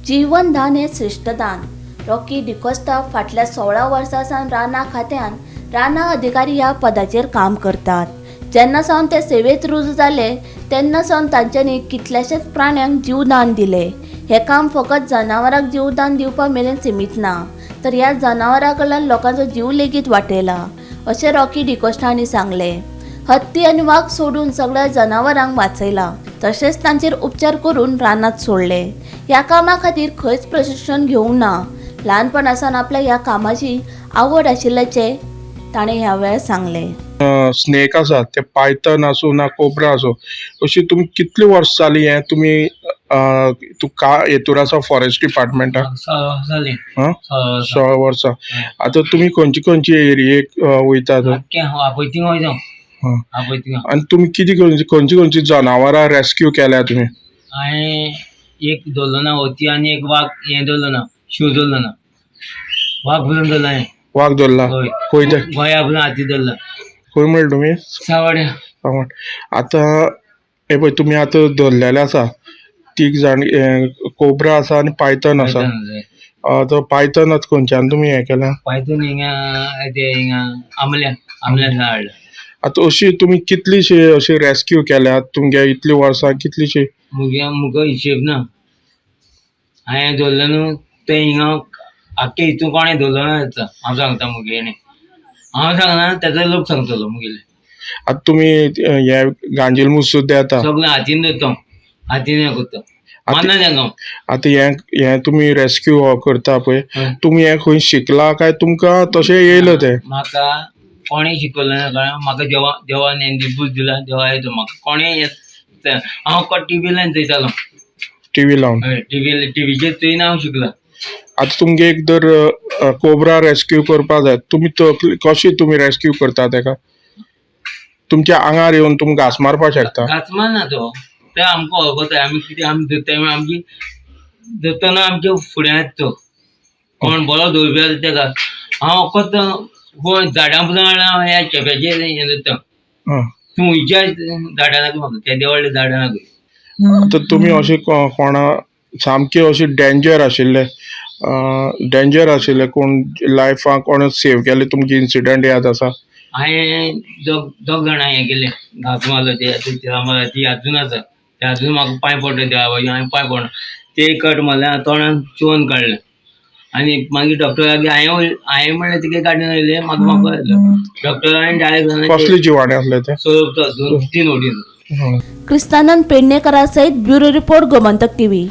जीवनदान हें श्रेश्ठदान. रॉकी डिकोस्टा फाटल्या 16 वर्सां सावन रानां खात्यान रानां अधिकारी ह्या पदाचेर काम करतात. जेन्ना सावन ते सेवेंत रुजू जाले तेन्ना सावन तांच्यांनी कितल्याशेच प्राण्यांक जीवदान दिलें. हें काम फकत जनावरांक जीवदान दिवपा मेरेन सिमीत ना, तर ह्या जनावरां कडल्यान लोकांचो जीव लेगीत वाटयला अशें रॉकी डिकोस्टा हांणी सांगलें. हत्ती आनी वाग सोडून सगळ्या जनावरांक वाचयला, तशेंच तांचेर उपचार करून रानांत सोडले. ह्या कामा खातीर खंयच प्रशिक्षण घेवंक ना. ल्हानपणा सावन आपल्या ह्या कामाची आवड आशिल्ल्याचें ताणें ह्या वेळार सांगलें. स्नेक आसा ते पायथन आसूं ना कोबरा आसूं, अशी तुमी कितली वर्सां जाली हें तुमी तूं का हेतूर आसा फॉरेस्ट डिपार्टमेंटाक? जाली. हां, 16 वर्सां. 16 वर्सां. आतां तुमी खंयचे खंयचे एरियेक वयतात? आख्खें आपयती वयता. हां. आपयती. आनी तुमी कितें खंयची खंयची खंयची जनावरां रेस्क्यू केल्या तुमी? हांवें एक धरलो ना हती आनी एक वाग हें धरलो ना, शींव धरलो ना, वाग पसून धरला हांवें. वाग धरला? हय. खंय ते? गोंया पसून हाती धरला. खंय म्हणलें तुमी? सावड्या. सांवड. आतां हे पळय, तुमी आतां धरलेले आसा तीग जाण, कोबरा आसा आनी पायथन आसा. तो पायथन आतां खंयच्यान तुमी हें केलां? पायथन हिंगा ते हिंगा आमल्या आमल्यान हाडला. आतां अशी तुमी कितलीशी अशी रेस्क्यू केल्या तुमगे इतली वर्सां कितलीशी? मुगे मुगो हिशेब ना. हांवें धरलें न्हू तें हिंगा आख्खे हितून कोणें धरलो ना जाता हांव सांगता. मुगे हांव सांगना, तेजो लोक सांगतलो मुगेले. आतां तुमी हे गांजील मूस सुद्दां येता? सगळें हातीन धरता, हातीन हें करता, मान्ना तांकां. आतां हें हें तुमी रेस्क्यू करता पळय, तुमी हें खंय शिकला काय तुमकां तशें येयलें तें? म्हाका कोणें शिकयलें ना, कारण म्हाका देवा देवान हें बुद्द दिला, देवा येतो म्हाका कोणें हें. हांव टिवी लायन चोयतालो. टिवी लावन? हय, टिवी टिवीचेर चोयन हांव शिकलां. आतां तुमगे एक जर कोबरा रेस्क्यू करपा जाय, तुमी कशी तुमी रेस्क्यू करता तेका? तुमच्या आंगार येवन तुमकां घांस मारपाक शकता? घांस मारना तो, ते आमकां वळखता. आमी कितें आमी धरता म्हणून आमची धरतना आमच्या फुड्यांत तो कोण बरो धरपी आसा तेका. हांव फकत कोण झाडां पसून हाडला, हांव ह्या चेप्याचेर हें धरता. तूं खंयच्या झाडां नाका म्हाका, तेदे व्हडले झाडां नाका. आतां तुमी अशें कोणा सामके अशें डेंजर आशिल्ले, डेंजर आशिल्ले कोण लायफाक कोण सेव केले तुमगे इन्सिडंट याद आसा? हांवें दोग दोग जाणां हें केलें, घांस मारलो ते मारलो, ती अजून आसा, ते अजून म्हाका पांय पडटा देवा भाशेन. हांवें पांय पडना ते कट मारलें, तोंडान चिवन काडलें आनी मागीर डॉक्टराक हांवें हांवें म्हणलें तिका काडून येयलें म्हाका म्हाका डॉक्टरान डायरेक्ट. कसले जिवाणें आसले ते? सोरोप, 2-3 वडीन. क्रिस्तानंद पेडणेकरा सयत ब्युरो रिपोर्ट, गोमंतक टीव्ही.